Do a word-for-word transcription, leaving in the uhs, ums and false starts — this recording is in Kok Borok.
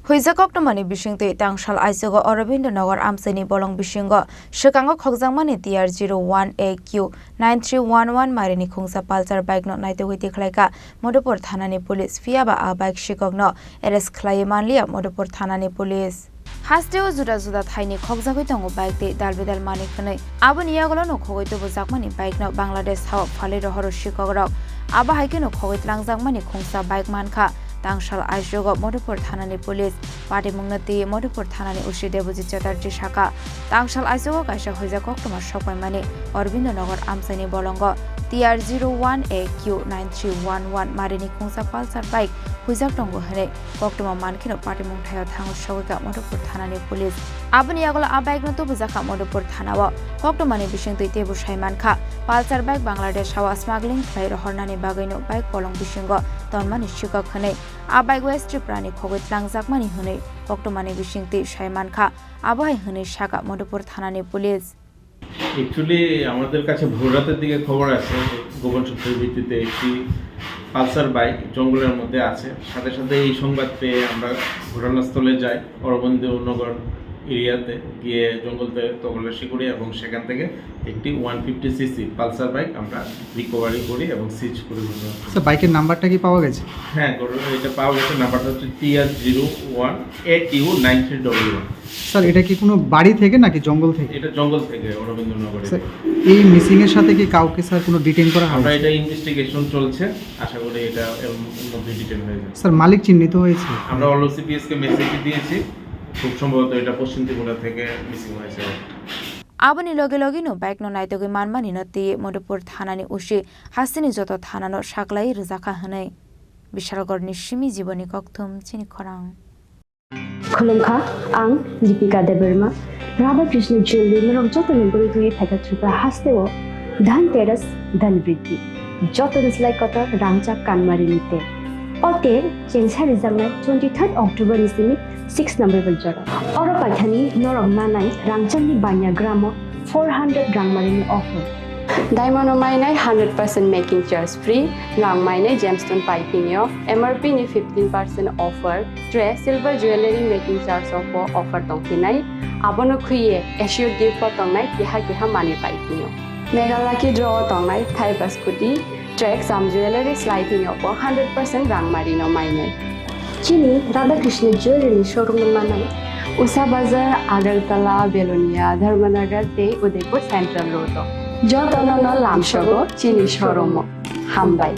Huijak koktwmani bisingtwi tangsal aichugo Aurobindo Nagar amchaini bolong bisingo swkango khokjakmani T R zero one A Q nine three one one marini khungsa Pulsar bike no naitugwi tikhlaikha Madhupur thanani police, phiyaba a bike sikokno arrest khlaiwi manliya Madhupur thanani police. Hasteo juda juda thaini khokjagwi tongo bike tei dal bidal manwi hwnwi. Aboni yagulo no khogwi tubujakmani bike no Bangladesh hao phalwi rohoro sikokrok. Abo hai kheno khogwi tlangjakmani khungsa bike mankha. Tangsal aichugo Madhupur thanani police. Patimungno twi Madhupur thanani O C Debojit Chatterjee sakha, tangsal aichugo kaisa huijak koktwma sokpaimani Aurobindo Nagar amchaini bolongo T R zero one A Q nine three one one marini khungsa Pulsar bike huijak tongo hwnwi koktwma mankheno patimung thaio thango sogwikha Madhupur thanani police. Aboni yagulo a bike no tubujakha Madhupur thanao. Koktwmani bisingtwi teibo sai mankha, Pulsar bike Bangladesh hao smuggling khlai rohornani bagwino bike bolong bisingo tonmani sikok hwnwi. A bike West Tripura ni khogwi tlangjakmani hwnwi koktwmani bisingtwi sai mankha, abo hai hwnwi sakha Madhupur thanani police. Actually, আমাদের কাছে ভোর রাতের দিকে খবর আসে, গোপন সূত্রের ভিত্তিতে একটি পালসার বাইক জঙ্গলের মধ্যে আছে। সাথে সাথে এই সংবাদ পেয়ে আমরা ঘটনাস্থলে যাই, অরবিন্দ নগর এরিয়াতে গিয়ে জঙ্গল তে-, তল্লাশি করি এবং সেখান থেকে একটি one fifty CC Pulsar bike আমরা রিকভারি করি এবং সিজ করি ঘটনাস্থলে। স্যার, বাইকের নাম্বারটা কি পাওয়া গেছে? হ্যাঁ, ঘটনা এটা পাওয়া গেছে। নাম্বারটা হচ্ছে T R zero one A Q nine three double one. Sir, এটা কি কোনো বাড়ি থেকে নাকি জঙ্গল থেকে? এটা জঙ্গল থেকে, অরবিন্দনগরে। স্যার, এই মিসিং এর সাথে কি কাউকে, স্যার, কোনো ডিটেইন করা আমরা হয়েছে? এটা ইনভেস্টিগেশন চলছে, আশা করি এটা এর মধ্যে ডিটেইন হয়ে যাবে। স্যার, মালিক চিহ্নিত হয়েছে? আমরা অল সিপিএস কে মেসেজ দিয়েছি, খুব সম্ভবত এটা পশ্চিম ত্রিপুরা থেকে মিসিং হয়েছে। Aboni loge loge no bike no naitugwi manmani no twi Madhupur thanani O C hasteni joto thana no saklai rwjakha hwnwi. Bishalgarh ni simi Jiboni Kokthum chini khorang. Khulumkha, ang Deepika Debbarma. Radha Krishna Jewelry norok joto ni bwrwi twi phaikha Tripura hasteo Dhan Teras, Dhan Vriddhi. Joto ni slai kotor rangchak kanmari ni tel. O tel chengsa rijaknai twenty third October ni simi six number bai jora. Oro paithani norok manai rangchak ni banya gramo four hundred rangmari ni offer. Diamond o mainai hundred percent making charge free, rang mainai gemstone piping yo, M R P ni fifteen percent offer, tre silver jewelry making charge o bo offer tongphinai. Abono khwiye assured gift bo tongnai, keha keha manwi paiphinio. Mega Lucky Draw o tongnai thaiba scooty, tre jam jewelry slai phinio bo hundred percent rang mari no mainai. Chini Radha Krishna Jewelry ni showroom no manai. Usha Bazar, Agartala, Belonia, Dharmanagar tei Udaipur Central Road o. Jotono no lamsogo chini showroom o. Hambai.